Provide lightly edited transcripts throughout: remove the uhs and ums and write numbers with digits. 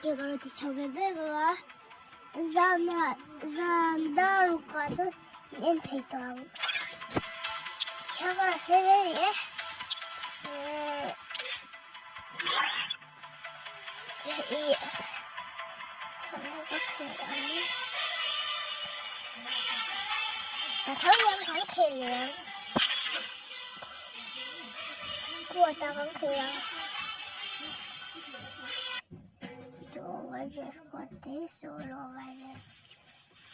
Ke ka rawn ti chho ve ber bawk a zanah zan dar ruk ah chuan in en thei tawh ang hian ka rawn sawi ve a ni e ih ka tho hian kan khel leh ang squad ah kan khel ang.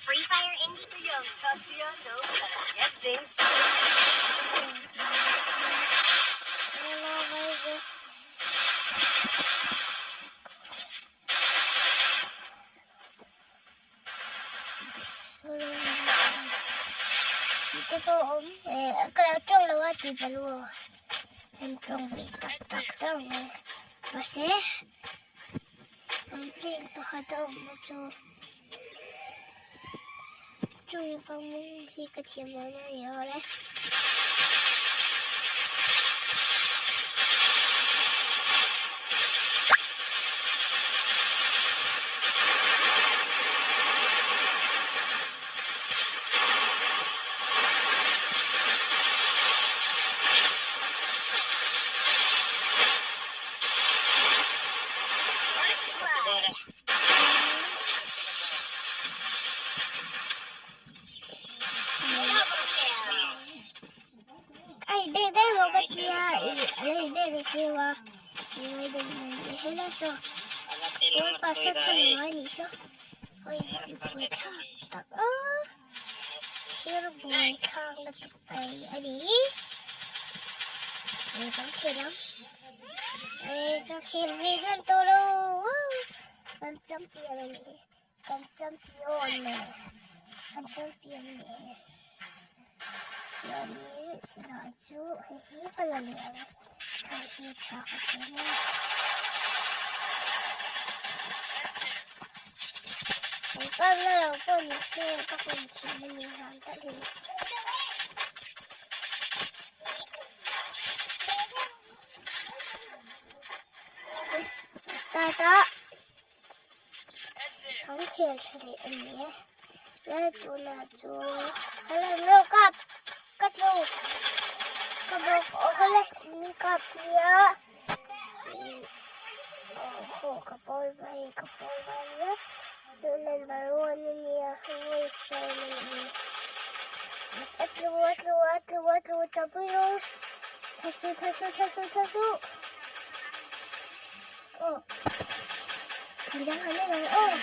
Free Fire Indie The young Tatiana get things Te pawh a awm ka lo tawng lo a tih palu aw an tawng ve tak tak tak mai mahse complaint pakhat a awm na chu tawngkam hi ka thiam lo na a ni awr e. Ai bek daih maw ka tia ih a lo in bek leh hleu a tak a thil buai thlak na chu ai a ni eh kan khel ang eh ka khel ve hman tawh lo kan champion a ni kan champion kan champion ni. Chuanin silai chu hei hi ka la leh ang hei hi tha ka ti hle a. Eng pawh la lo pawh ni se ka kum thin a ni vang tak hi. Start a. Kan khel tha leh a ni e. Lal tunah chu hello no kap ka tlu ka bawk aw ka la mi kap tia aw ka pawl mai ka pawl mai a nu number one a nia voice sign a ni a tlu a tlu a tlu a tlu w thasu thasu thasu thasu. Aw midang an en ang aw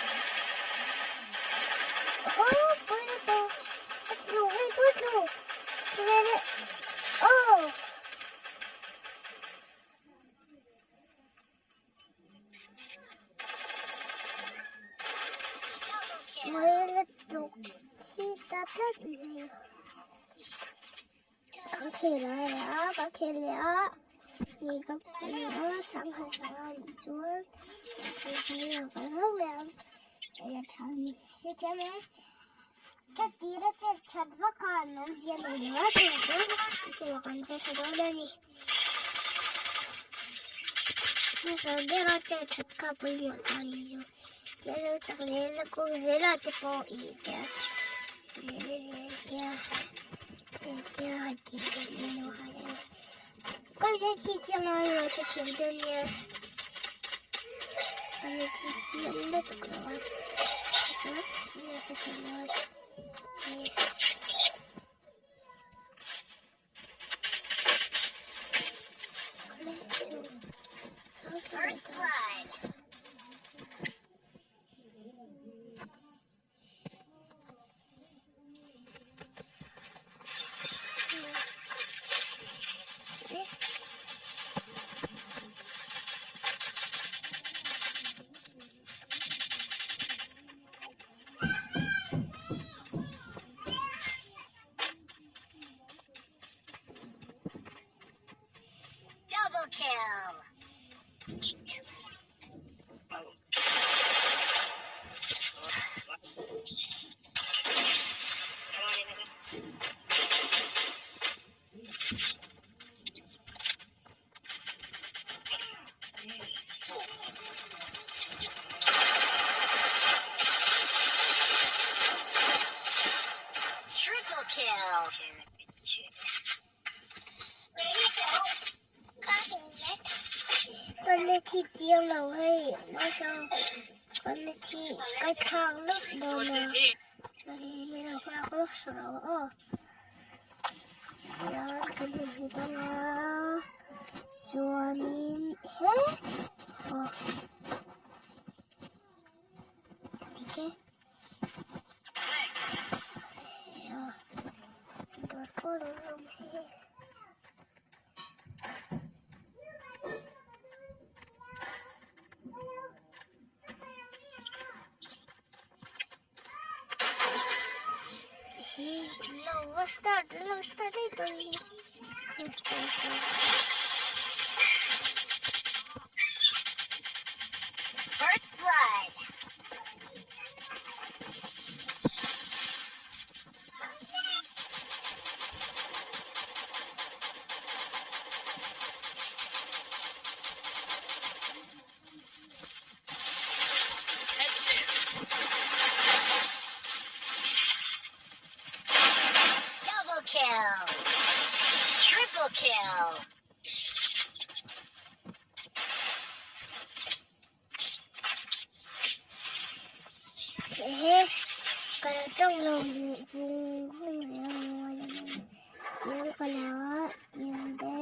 aw pawi na tawh a tlu hei chu a tlu ve leh aw. Mawi lutuk thi ta tlat mai. Kan khel a kan khel leh a ih ka hmu a sangha sangha a nih chuan kan hlauh mai ang hei a tha a ni hetiang hian ka tir a chet that vak a an awmzia nei lo a chuvang chuan chuvang kan che tha dawn a ni hmasa ber a chet that kha pawimawh ta a ni chu tia lo chak leh la kawng zel a te pawh ih te. First blood. Double kill. Hei kan thi ka thlak lawk dawn a min lo nghak lawk suh rawh aw tihian kan inhmu dawn a chuanin he aw dik e. Start lo start daih tawh hi First blood. Double kill. Triple kill. Ehe ka lo tawng lo vung vung zel a mawi a ni tiang ka lo a tiang te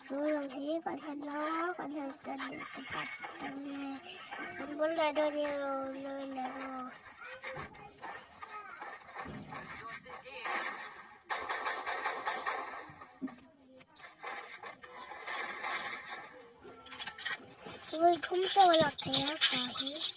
chu lang hi kan han lo a kan han tan leh ta tak tak mai a kan bul lah dawn hi a lo nawi leh aw. Vawi thum chaw a lak theih a kha hi.